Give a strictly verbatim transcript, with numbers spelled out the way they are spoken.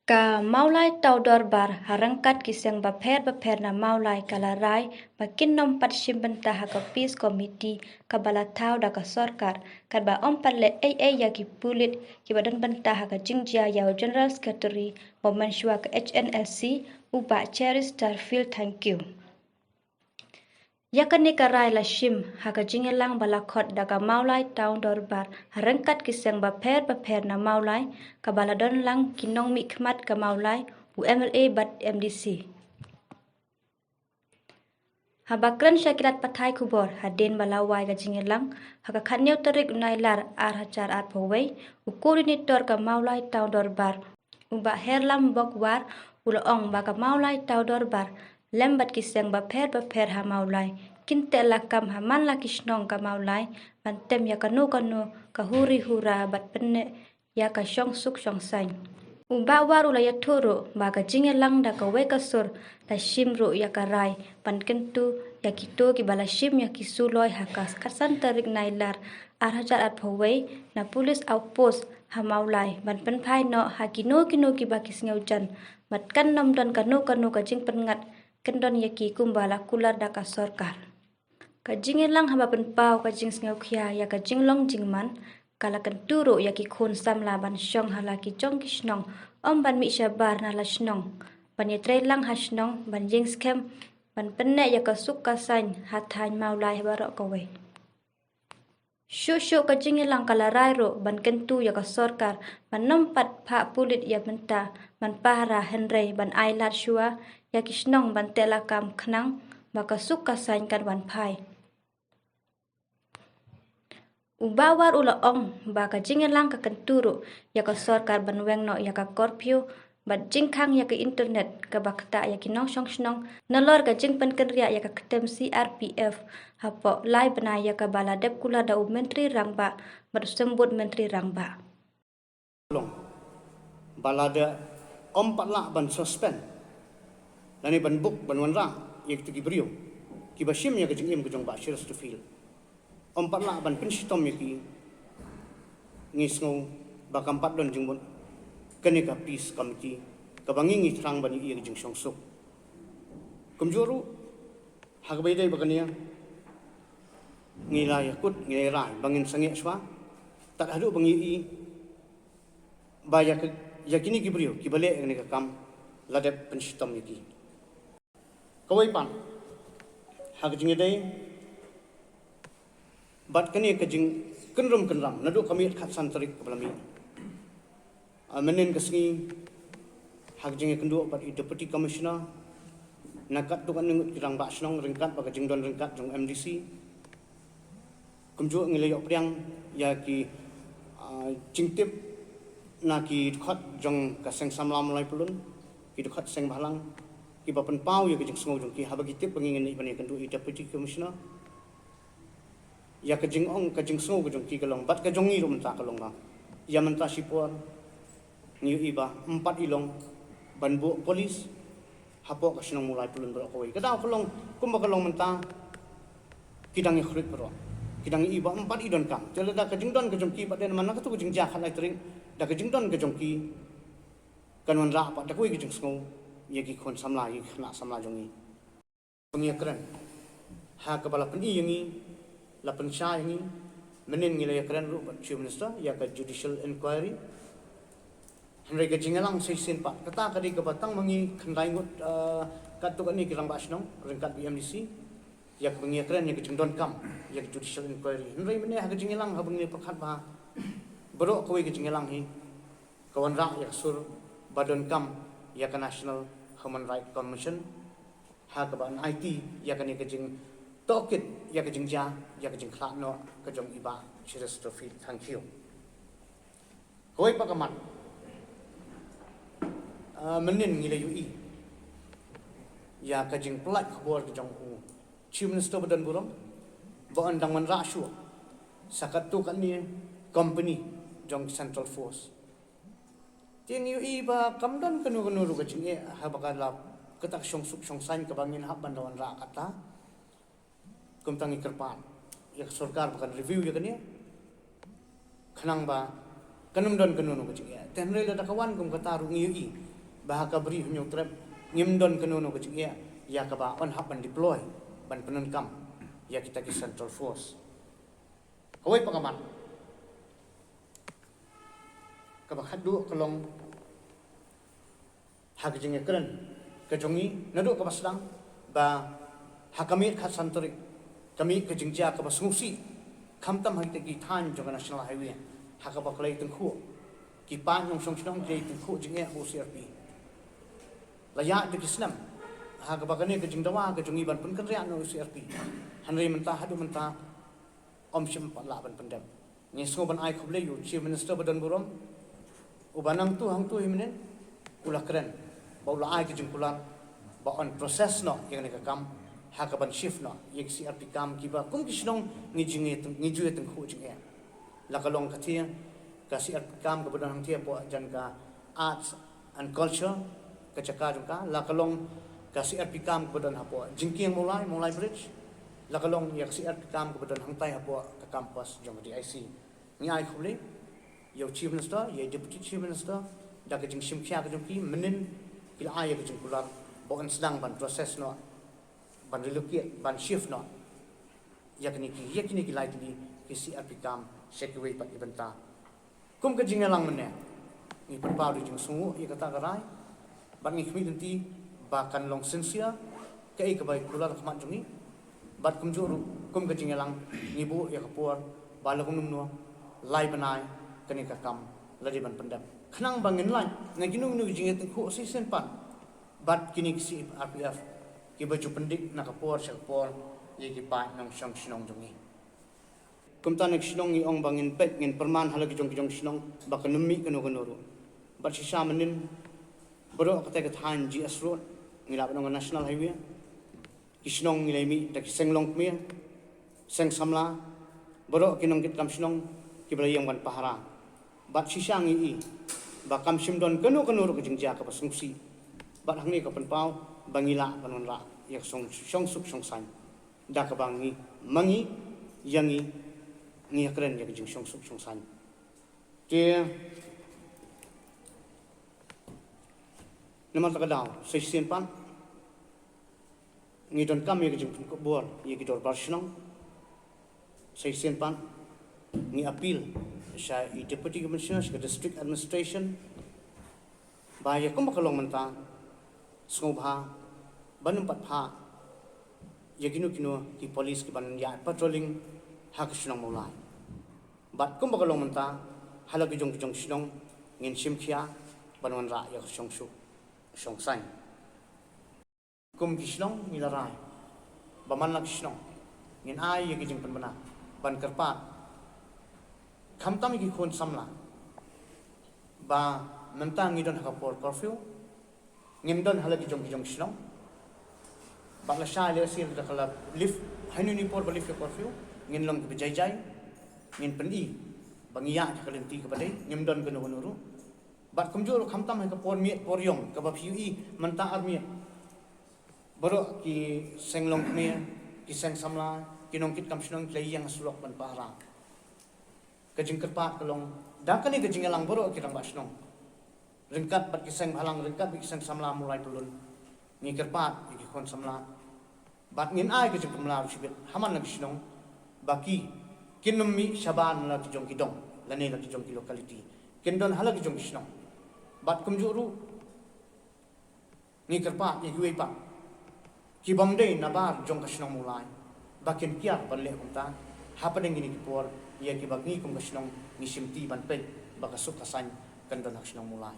Ka Mawlai Town Dorbar ha ryngkat ki seng bapher bapher na Mawlai ka la rai ba kin nym pat shim bynta ha ka Peace Committee kaba la thaw da ka sorkar, katba ym pat leh ei ei ïa ki pulit kiba don bynta ha ka jingjia ïa u General Secretary ba mynshuwa ka H N S C, u Bah Cheristerfield Thangkhiew. Ïa kane ka rai la shim ha ka jingïalang ba la khot da ka Mawlai Town Dorbar ha ryngkat ki seng bapher bapher na Mawlai, kaba la don lang ki nongmihkhmat ka Mawlai, u M L A bad M D C. Haba kren sha ki lad pathai khubor hadien ba la wai ka jingïalang ha ka khatñiew tarik u Nailar ar hajar arphew wei, u coordinator ka Mawlai Town Dorbar, u Bah Herlam Bokwar, u la ong ba ka Mawlai Town Dorbar lem bad ki seng bapher bapher ha Mawlai kin teh lakam ha man la ki shnong ka Mawlai ban tem ïa kano kano ka huri hura bad pynneh ïa ka shongsuk shongsaiñ. U Bah War u la ïathuh ruh ba ka jingïalang da kawei ka sur la shim ruh ïa ka rai ban kyntu ïa kito kiba la shim ïa ki suloi ha ka khatsan tarik Nailar ar hajar arphew wei na police outpost ha Mawlai ban pynphai noh ha kino kino kiba ki sngewjan, bad kan nym don kano kano ka jingpynngat kyndon ïa ki kumba la kular da ka sorkar. Ka jingïalang haba pynpaw ka jingsngewkhia ïa ka jinglong jingman, ka la kyntu ruh ïa ki khun samla ban shong ha la ki jong ki shnong, ym ban mih shabar na la shnong, ban ïatrei lang ha shnong, ban ïeng skhem, ban pynneh ïa ka suk ka saiñ ha thaiñ Mawlai baroh kawei. Shuh shuh ka jingïalang ka la rai ruh ban kyntu ïa ka sorkar ban nym pat phah pulit ïa bynta ban pahara, hynrei ban ai lad shuwa ïa ki shnong ban teh lakam khnang ba ka suk ka saiñ kan wan phai. U Bah War u la ong ba ka jingïalang ka kyntu ruh ïa ka sorkar ban weng noh ïa ka curfew bad jingkhang ïa ka internet kaba ktah ïa ki nongshong shnong, nalor ka jingpynkynriah ïa ka ktem C R P F hapoh lai bnai, ïa kaba la dep kular da u Myntri Rangbah bad u Symbud Myntri Rangbah. Long ba lada ym pat lah ban suspend lane ban buk ban wanrah ïa kito ki briew kiba shim ïa ka jingim ka jong Bah Cheristerfield, ym pat lah ban pynshitom ïa ki, ngi sngew ba kam pat don jingmut kane ka Peace Committee kaba ngi ngi thrang ban ïohi ïa ka jingshongsuk. Kumjuh ruh ha kaba ïadei bad kane, ngi la ïakut, ngi la rai ba ngin sangeh shuwa tad haduh ba ngi ïohi ba ïa ka, ïa kine ki briew kiba leh ïa kane ka kam la dep pynshitom ïa ki. Kawei pat ha ka jingïadei bad kane ka jingkynrum kynram naduh ka miet khatsan tarik kaba la mih, mynnin ka sngi, ha ka jingïakynduh bad i Deputy Commissioner na katto katne ngut ki rangbah shnong ryngkat bad ka jingdon ryngkat jong MDC, kumjuh ngi la ïoh pdiang ïa ki jingtip na ki dkhot jong ka Seng Samla Mawlai Pyllun, ki dkhot Seng Bhalang, kiba pynpaw ïa ka jingsngew jong ki haba ki tip ba ngi ngin ïa ban ïakynduh i Deputy Commissioner. Ïa ka jingong, ka jingsngew ka jong ki ka long bad ka jong ngi ruh mynta ka long ba ïa mynta shipor ngi ïohi ba ym pat i long ban buh police hapoh ka shnong Mawlai Pyllun baroh kawei. Ka daw ka long kumba ka long mynta, ki dang ïakhrut baroh, ki dang ïohi ba ym pat i donkam. Te lada ka jingdon ka jong ki pat, dei namar na kato ka jingjia khatlai tarik, da ka jingdon ka jong ki kan wanrah pat da kawei ka jingsngew ïa ki khun samla, ïa ki khynnah samla jong ngi. Ba ngi ïakren ha kaba la pyni ïa ngi, la pynshai ïa ngi, mynnin ngi la ïakren ruh bad Chief Minister ïa ka judicial inquiry. Hynrei ka jingïalang sa shisien pat, kata ka dei kaba tang ma ngi khyndai ngut, katto katne ki rangbah shnong ryngkat bad MDC, ïa kaba ngi ïakren ïa ka jingdonkam ïa ka judicial inquiry. Hynrei mynne ha ka jingïalang haba ngi pyrkhat bha, baroh kawei ka jingïalang hi ka wanrah ïa ka sur ba donkam ïa ka National Human Rights Commission, ha kaba yn aiti ïa kane ka jingtohkit ïa ka jingjia, ïa ka jingkhlad noh ka jong i Bah Cheristerfield Thangkhiew. Kawei pat ka mat, mynnin ngi la ïohi ïa ka jingpyllait khubor ka jong u Chief Minister ba don burom ba yn dang wanrah shuh sa katto katne company jong Central Force. Te ngi ïohi ba kam don kano kano ruh ka jingeh haba ka la kata ka shongsuk shongsaiñ kaba ngin hap ban da wanrah kata. Kumta ngi kyrpad ïa ka sorkar ba kan review ïa kane, khnang ba kan ym don kano kano ka jingeh. Te hynrei lada ka wan kum kata ruh ngi ïohi Ba ha ka Bri Hynñiewtrep ngim don kano kano ka jingeh ïa kaba yn hap ban deploy ban pyndonkam ïa kita ki Central Force. Kawei pat ka mat kaba khatduh ka long ha ka jingïakren ka jong ngi naduh kaba sdang ba ha ka miet khatsan tarik ka mih ka jingjia kaba sngewsih khamtam ha kita ki thaiñ jong ka National Highway ha kaba ki la ïatyngkhuh ki paid nongshong shnong, ki la ïatyngkhuh jingeh bad u C R P. La ïaid da ki snem ha kaba kane ka jingdawa ka jong ngi ban pynkynriah na u C R P, hynrei mynta haduh mynta ym shym pat lah ban pyndep. Ngi sngew ban ai khublei ïa u Chief Minister ba don burom, uba nangtu hangtu hynnin u la kren ba u la ai ka jingkular ba yn process noh ïa kane ka kam ha kaban shift noh ïa ki C R P camp kiba kum ki shnong ngi ju ïa tyng-, ngi ju ïatyngkhuh jingeh. La ka long ka thie ka C R P camp kaba don hangthie hapoh jan ka Arts and Culture ka jaka jong ka, la ka long ka C R P camp kaba don hapoh jingkieng Mawlai, Mawlai Bridge, la ka long ïa ka C R P camp kaba don hangtai hapoh ka campus jong ka D I C. Ngi ai khublei ïa u Chief Minister, ïa u Deputy Chief Minister, da ka jingshim khia ka jong ki, mynnin ki la ai ïa ka jingkular ba yn sdang ban process noh, ban relocate, ban shift noh ïa kine ki, ïa kine ki lai tylli ki C R P camp sha kiwei pat ki bynta. Kum ka jingïalang mynne ngi pynpaw da jingsngewnguh ïa kata ka rai bad ngi khmih lynti ba kan long sincere kaei kaba ïa kular ha khmat jong ngi. Bad kumjuh ruh kum ka jingïalang ngi buh ïa ka por ba la kumno kumno lai bnai kane ka kam la dei ban pyndep khnang ba ngin lait na kino kino ki jingïatyngkhuh shisien pat bad kine ki C R P F kiba ju pyndik na ka por sha ka por ïa ki paid nongshong shnong jong ngi. Kumta na ki shnong ngi ong ba ngin peit, ngin pyrman ha la ki jong ki jong shnong ba kan ym mih kano kano ruh. Bad shisha mynnin baroh katei ka thaiñ G S Road, ngi lah ban ong ka National Highway, ki shnong ngi la ïa mih da ki seng longkmie, seng samla, baroh ki nongkitkam shnong kiba la ïeng ban pahara. Bad shisha ngi i ba kam shym don kano kano ruh ka jingjia kaba sngewsih. Bad hangne ka pynpaw ba ngi lah ban wanrah ïa ka shong, shongsuk shongsaiñ da kaba ngi, ma ngi, ïa ngi, ngi ïakren ïa ka jingshongsuk shongsaiñ. Te namar kata ka daw sa shisien pat ngi donkam ïa ka jingpynkup bor ïa ki dorbar shnong. Sa shisien pat ngi appeal sha i Deputy Commissioner, sha ka District Administration, ba ïa kumba ka long mynta sngewbha ban ym pat phah ïa kino kino ki police kiban ïa patrolling ha ka shnong Mawlai. Bad kumba ka long mynta ha la ki jong ki jong shnong ngin shim khia ban wanrah ïa ka shongsuk shongsaiñ. Kum ki shnong ngi la rai ba man la ki shnong ngin ai ïa ki jingpynbna ban kyrpad khamtam ïa ki khun samla ba mynta ngi don ha ka por curfew, ngim don ha la ki jong ki jong shnong. Bad lashai lashai da ka la lift, ha ine i por ba lift ïa ka curfew ngin long kiba jai jai, ngin pyni ba ngi ïaid ha ka lynti kaba dei, ngim don kano kano ruh. Bad kumjuh ruh khamtam ha ka por miet por ïong kaba phi ïohi mynta ar miet baroh ki seng longkmie, ki seng samla, ki nongkitkam shnong ki la ïeng ha surok ban pahara. Ka jingkyrpad ka long da kane ka jingïalang baroh ki rangbah shnong ryngkat bad ki seng bhalang, ryngkat bad ki seng samla Mawlai Pyllun, ngi kyrpad ïa ki khun samla bad ngin ai ka jingpynbna ruh shibit ha man la ki shnong ba ki kin ym mih shabar na la ki jong ki dong lane la ki jong ki locality, kin don ha la ki jong ki shnong. Bad kumjuh ruh ngi kyrpad ïa kiwei pat ki bym dei nabar jong ka shnong Mawlai ba kin kiar ban leh kumta hapdeng kine ki por ïa kiba ngi kum ka shnong ngi shimti ban peit ba ka suk ka saiñ kan don ha ka shnong Mawlai.